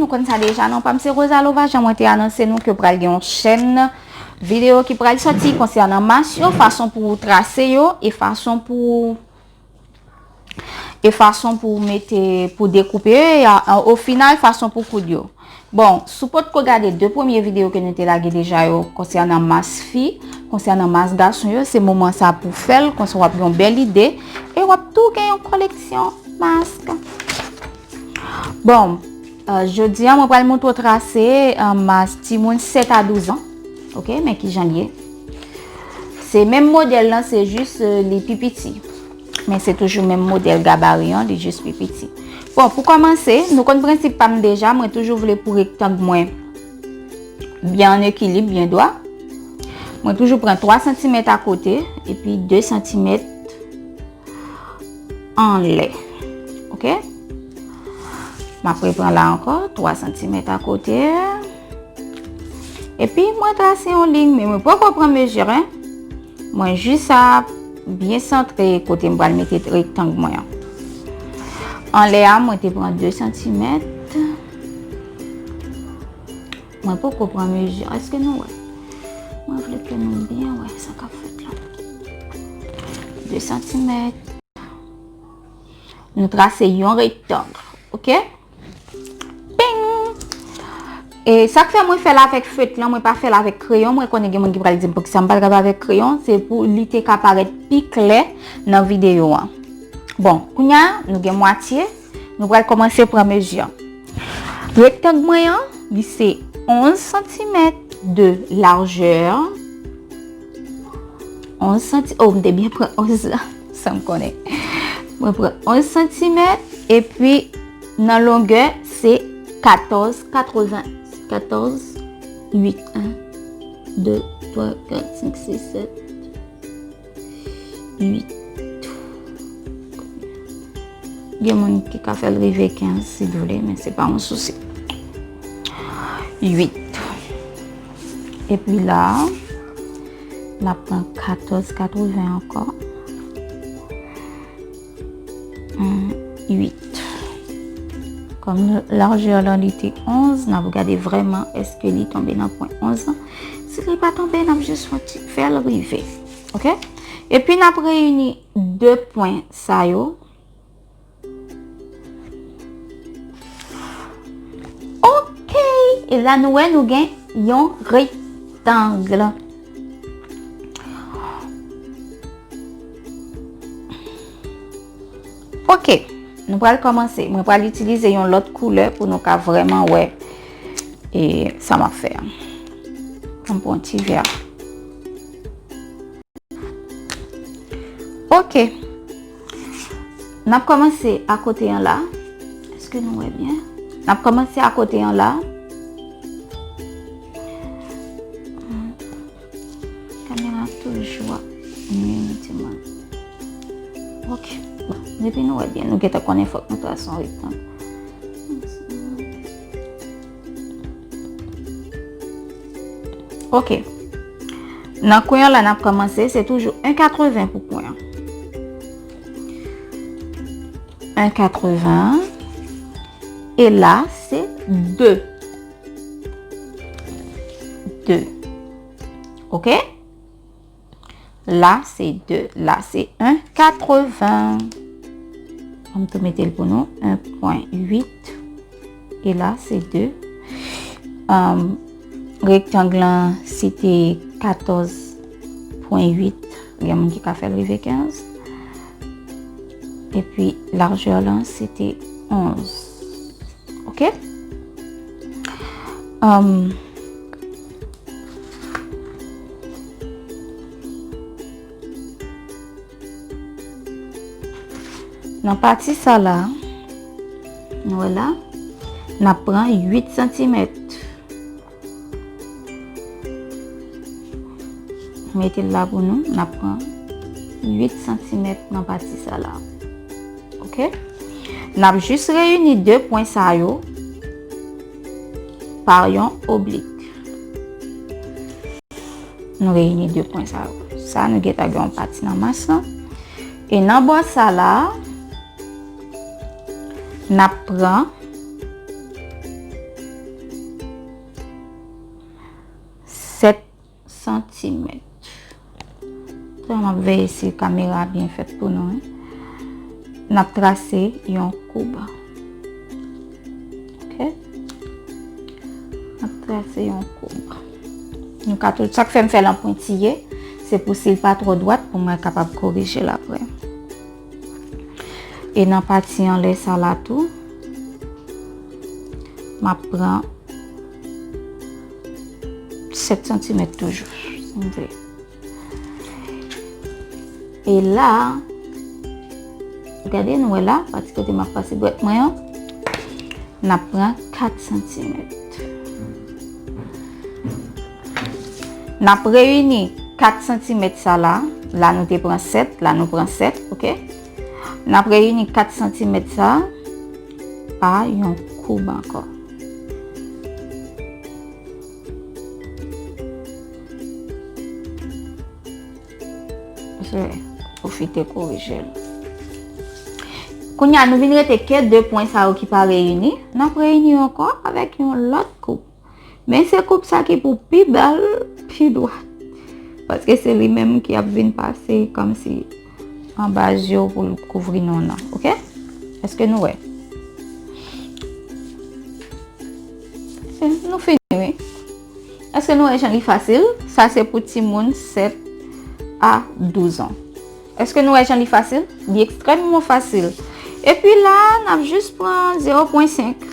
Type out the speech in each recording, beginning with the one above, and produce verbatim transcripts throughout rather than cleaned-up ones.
Konn sa deja, non pa m se Rosalova, jan mwen te anonse nou ke pral gen yon chèn videyo ki pral sòti konsènan mas yo, fason pou w trase yo e fason pou e fason pou w mete, pou dekoupe yo, e a, o final, fason pou koud yo. Bon, si w potko gade de premye videyo ke nou te lage deja yo konsènan mas fi, konsènan mas gason yo, se moman sa pou w fè l, konsa w ap gen yon bèl ide e w ap tou gen yon koleksyon mask. Bon, euh, jodi a mwen pral montre w trase, euh, mas timoun sèt a douz an. Ok, men kijan l ye. Se menm modèl lan, se jis, euh, li pi piti. Men se toujou menm modèl gabari an, li jis pi piti. Bon, pou kòmanse, nou konn prensip pa m deja, mwen toujou vle pou rektang mwen byen an ekilib, byen dwa. Mwen toujou pran twa santimèt akote, epi de santimèt anlè. Ok? M ap repran la ankò, twa santimèt akote. Epi mwen trase yon liy, men mwen poko pran mezi, en. Mwen jis ap byen santre kote m pral mete rektang mwen an. Anlè a, mwen te pran de santimèt. Mwen poko pran mezi. Èske nou wè? Mwen vle ke nou byen wè sa k ap fèt la. De santimèt. Nou trase yon rektang. Ok? Ping! E sa k fè mwen fè l avèk fèt lan, mwen pa fè l avèk kreyon. Mwen konnen gen moun ki pral di m poukisa m pa t ka fè avèk kreyon. Se pou li te ka parèt pi klè nan videyo an. Bon, kounye a, nou gen mwatye. Nou pral kòmanse pran mezi an. Rektang mwen an, li se onz santimèt de lajè. Onz santi-, oh, m te byen pran onz la, san m konnen. Mwen pran onz santimèt, epi nan longè, se katòz katreven, katòz uit. En, de, twa, kat, senk, sis, sèt, uit. Gen moun ki ka fè l rive kenz si l vle, men se pa yon sousi. Uit. Epi la, n ap pran katòz katreven ankò. Hum, uit. Kòm lajè lan li te onz, n ap gade vrèman èske li tonbe nan pwen onz lan. Si li pa tonbe, n ap jis fè l rive. Ok? Epi n ap reyini de pwen sa yo. Ok! E la nou wè nou gen yon rektang. Ok, nou pral kòmanse. Mwen pral itilize yon lòt koulè pou nou ka vrèman wè e sa m ap fè a. Mwen pran ti vè. Ok. N ap kòmanse akote an la. Èske nou wè byen? N ap kòmanse akote an la. Kamera toujou ap nwi m, di mwen. Ok. Bon, depi nou wè byen, nou gentan konnen fòk nou trase yon rektang. Ok. Nan kwen an la n ap kòmanse, se toujou en katreven pou kwen an. En katreven. E la, se de. De. Ok? La, se de. La, se en katreven. An m tou mete l pou nou. En pwen uit. E la, se de. Am, rektang lan, se te katòz pwen uit. Gen moun ki ka fè l rive kenz. Epi, lajè lan, se te onz. Ok? Am, nan pati sa la, nou wè la, n ap pran uit santimèt. Mete l la pou nou, n ap pran uit santimèt nan pati sa la. Ok? N ap jis reyini de pwen sa yo pa yon oblik. Nou reyini de pwen sa yo. Sa, nou gentan gen yon pati nan mas lan. E nan bò sa la, n ap pran sèt santimèt. Sa m ap veye si kamera byen fèt pou nou, wi. N ap trase yon koub. Ok? N ap trase yon koub. Nou ka tou, sa k fè m fè l an pwentiye, se pou si l pa twò dwat, pou mwen kapab korije l apre. E nan pati anlè sa la tou, m ap pran sèt santimèt toujou, si m vle. E la, gade, nou wè la, pati kote m ap pase dwèt mwen an, n ap pran kat santimèt. N ap reyini kat santimèt sa la, la nou te pran sèt, la nou pran sèt, ok? N ap reyini kat santimèt sa a pa yon koub ankò. Pwofite korije l. Kounye a, nou vin rete ke de pwen sa yo ki pa reyini. N ap reyini yo ankò avèk yon lòt koub. Men se koub sa ki pou pi bèl, pi dwat. Paske se li menm ki ap vin pase kòmsi anba je w pou l kouvri non nan. Ok? Èske nou wè? Eh, nou fini, wi. Èske nou wè jan li fasil? Sa se pou timoun sèt a douz an. Èske nou wè jan li fasil? Li ekstrèmman fasil. Epi la, n ap jis pran zewo pwen senk.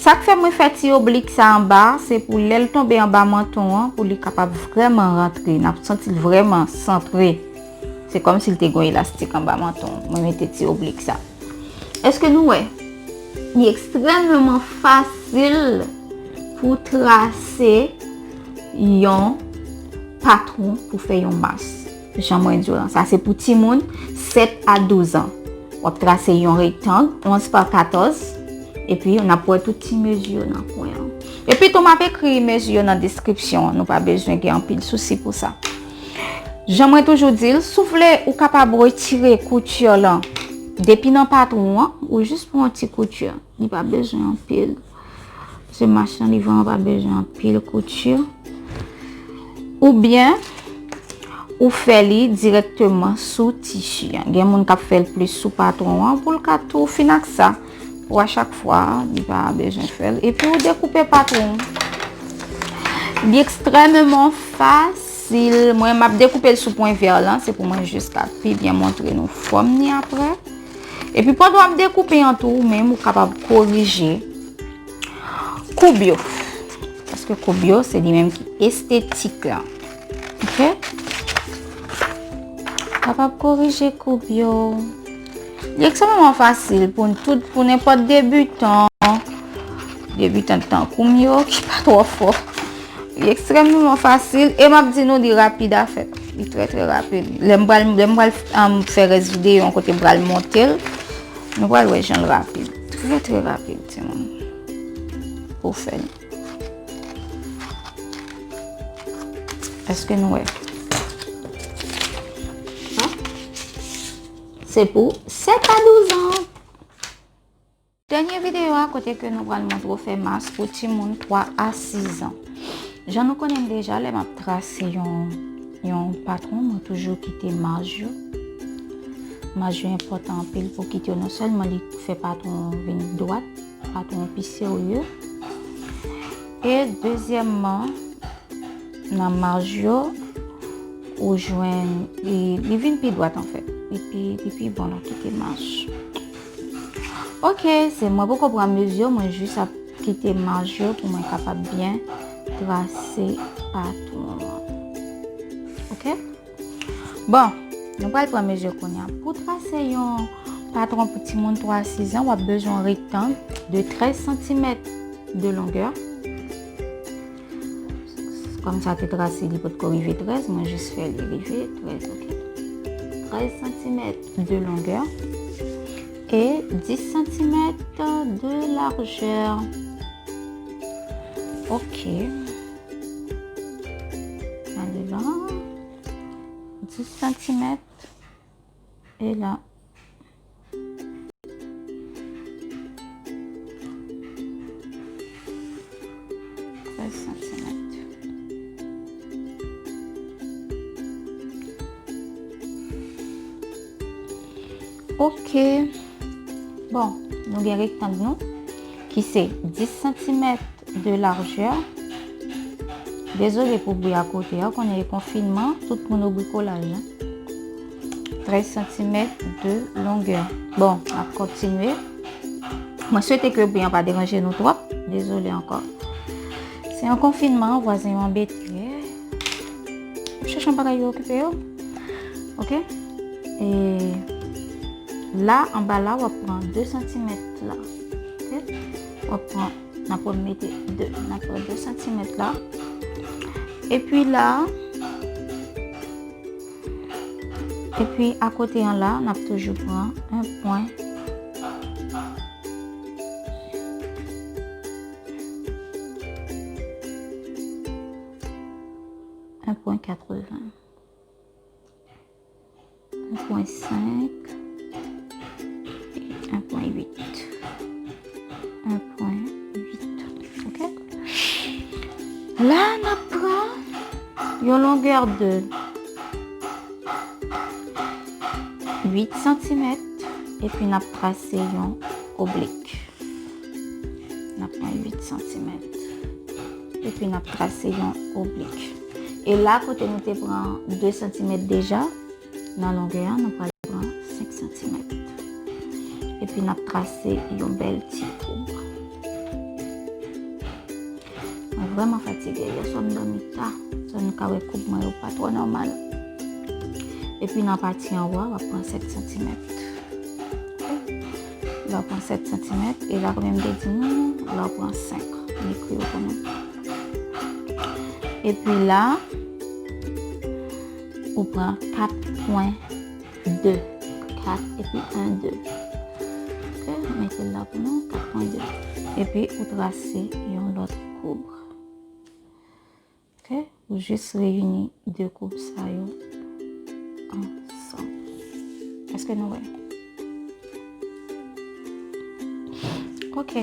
Sa k fè mwen fè ti oblik sa anba, se pou lè l tonbe anba manton an, pou li kapab vrèman rantre. N ap santi l vrèman santre. Se kòmsi l te gen yon elastik anba manton an. Mwen mete ti oblik sa. Èske nou wè? Li ekstrèmman fasil pou trase yon patwon pou fè yon mas. Jan mwen di w lan, sa se pou timoun sèt a douz an. W ap trase yon rektang, onz pa katòz, epi n ap wè tout ti mezi yo nan kwen an. Epi tou, m ap ekri mezi yo nan deskripsyon an, nou pa bezwen gen anpil sousi pou sa. Jan mwen toujou di l, si w vle, ou kapab retire kouti lan depi nan patwon an, ou jis pran yon ti kouti. Li pa bezwen anpil. Se mas lan li vrèman pa bezwen anpil kouti. Oubyen, ou fè li dirèkteman sou tisi an. Gen moun k ap fè l plis sou patwon an pou l ka tou fin ak sa. Pou a chak fwa, li pa bezwen fè l. Epi ou dekoupe patwon. Li ekstrèmman fasil. Mwen, m ap dekoupe l sou pwen vè lan. Se pou mwen jis ka pi byen montre nou fòm ni apre. Epi pandan w ap dekoupe an tou, ou menm ou kapab korije koub yo. Paske koub yo, se li menm ki estetik la. Ok? Kapab korije koub yo. Li ekstrèmman fasil pou n tout, pou nenpòt debitan. Debitan tankou m yo, ki pa twò fò. Li ekstrèmman fasil e m ap di nou li rapid a fèt. Li trè, trè rapid. Lè m pral, lè m pral, um, fè rès videyo an kote m pral monte l, nou pral wè jan l rapid. Trè, trè rapid, timoun. Pou fè l. Èske nou wè? An? Se pou sèt a douz an. Dènye videyo a, kote ke nou pral montre w fè mas pou timoun twa a sis an. Jan nou konnen l deja, lè m ap trase yon, yon patwon, mwen toujou kite maj yo. Maj yo enpòtan anpil pou kite yo. Non sèlman li fè patwon an vin dwat, patwon an pi serye. E dezyèmman, nan maj yo, ou jwenn, li, li vin pi dwat, anfèt. Li pi, li pi bon lè w kite maj. Ok, se mwen poko pran mezi, mwen jis ap kite maj yo pou mwen kapab byen trase patwon an. Ok? Bon, nou pral pran mezi kounye a. Pou trase yon patwon pou timoun twa a sis an, w ap bezwen yon rektang de trèz santimèt de longè. Kòm sa te trase, li potko rive trèz, mwen jis fè li rive trèz, ok? Trèz santimèt de longè e dis santimèt de largè. Ok. Ale la. Dis santimèt. E la. Trèz santimèt. Ok. Bon, nou gen rektang nou ki se dis santimèt de largeur. Dezole pou bri akote a, konnen e konfinman, tout moun o brikolaj, hein. Trèz santimèt de longè. Bon, n ap kontinye. Mwen swete ke bri an pa deranje nou twòp. Dezole ankò. Se yon konfinman, vwazen yo anbete. Chèche yon bagay yo okipe yo. Ok? E la, anba la, w ap pran de santimèt la. Ok? W ap pran, n ap mete de, n ap pran de santimèt la. Epi la, epi akote an la, n ap toujou pran en pwen. En pwen katreven. En pwen senk. En pwen uit. En pwen uit. Ok? La, n ap pran yon longè de uit santimèt, epi n ap trase yon oblik. N ap pran uit santimèt. Epi n ap trase yon oblik. E la, kote nou te pran de santimèt deja, nan longè a, nou pral pran senk santimèt. Epi n ap trase yon bèl ti koub. Mwen vrèman fatige. Yè swa m dòmi ta. Sa nou ka wè koub mwen yo pa twò nòmal. Epi nan pati anwo a, w ap pran sèt santimèt. Ok? La w pran sèt santimèt. E la konbyen m te di nou? La w pran senk. M ekri yo pou nou. Epi la, ou pran kat pwen de. Kat epi en, de. Ok, mete l la pou nou, kat pwen de. Epi ou trase yon lòt koub. Ok, ou jis reyini de koub sa yo ansanm. Èske nou wè? Ok.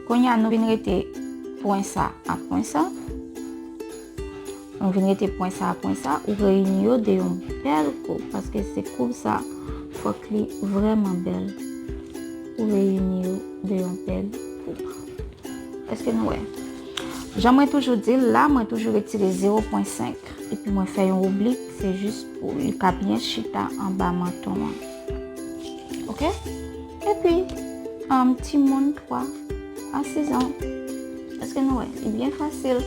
Kounye a, nou vin rete pwen sa a pwen sa. Nou vin rete pwen sa a pwen sa. Ou reyini yo de yon bèl koub, paske se koub sa, fòk li vrèman bèl. Ou reyini yo de yon bèl koub. Èske nou wè? Jan mwen toujou di l la, mwen toujou retire zewo pwen senk, epi mwen fè yon oblik, se jis pou li ka byen chita anba manton an. Ok? Epi, um, timoun twa a sis an. Èske nou wè? Li byen fasil.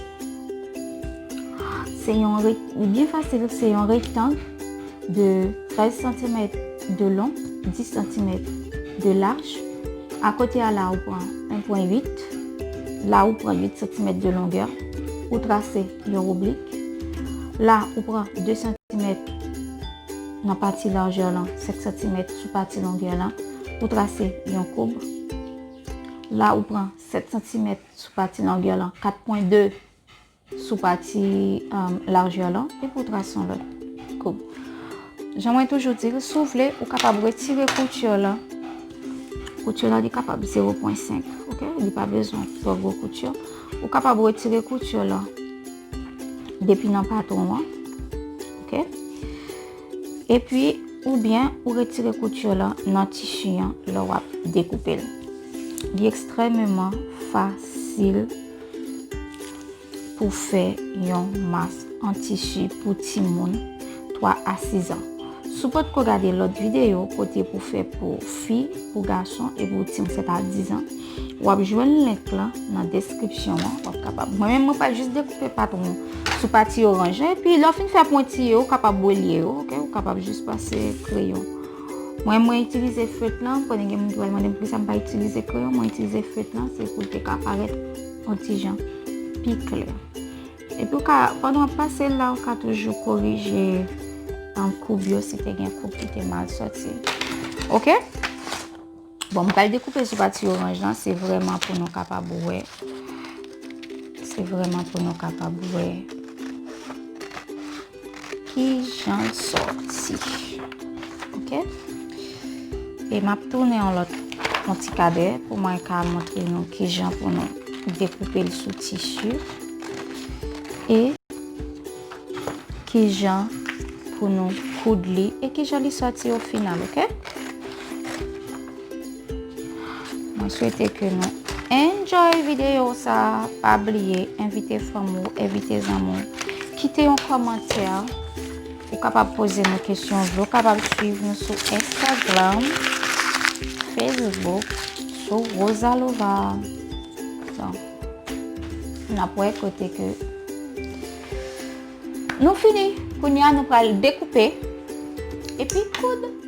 Se yon re-, li byen fasil, se yon rektang de trèz santimèt de long, dis santimèt de laj. Akote a la, ou pran en pwen uit. La, ou pran uit santimèt de longè. Ou trase yon oblik. La, ou pran de santimèt nan pati lajè lan, senk santimèt sou pati longè lan. Ou trase yon koub. La, ou pran sèt santimèt sou pati longè lan, kat pwen de sou pati, um, lajè lan, epi w trase yon lòt koub. Jan mwen toujou di l, si w vle, ou kapab retire kouti lan. Kouti lan, li kapab zewo pwen senk, ok? Li pa bezwen twò gwo kouti. Ou kapab retire kouti lan depi nan patwon an, ok? Epi, oubyen, ou retire kouti lan nan tisi an lè w ap dekoupe l. Li ekstrèmeman fasil pou fè yon mas an tisi pou timoun twa a sis an. Si w potko gade lòt videyo kote pou fè pou fi, pou gason e pou timoun sèt a dis an, w ap jwenn link lan nan deskripsyon an, w ap kapab. Mwen menm, mwen pral jis dekoupe patwon sou pati oranj lan, epi lè w fin fè pwenti yo, ou kapab relye yo, ok? Ou kapab jis pase kreyon. Mwen, mwen itilize fèt lan, konnen gen moun ki pral mande m poukisa m pa itilize kreyon, mwen itilize fèt lan, se pou l te ka parèt yon ti jan pi klè. Epi w ka, pandan w ap pase l la, ou ka toujou korije, um, koub yo si te gen koub ki te mal sòti. Ok? Bon, m pral dekoupe sou pati oranj lan, se vrèman pou nou kapab wè. Se vrèman pou nou kapab wè kijan l sòti. Ok? E m ap tounen yon lòt, yon ti kadè pou mwen ka montre nou kijan pou nou dekoupe l sou tisi. E kijan pou nou koud li e kijan li sòti o final, ok? Mwen swete ke nou enjoy videyo sa. Pa bliye, envite fanmi w, envite zanmi w. Kite yon kòmantè. Ou kapab poze nou kesyon, ou kapab swiv nou sou Instagram, Facebook, sou Rosalova. Donk, n ap wè kote ke nou fini. Kounye a, nou pral dekoupe epi koud.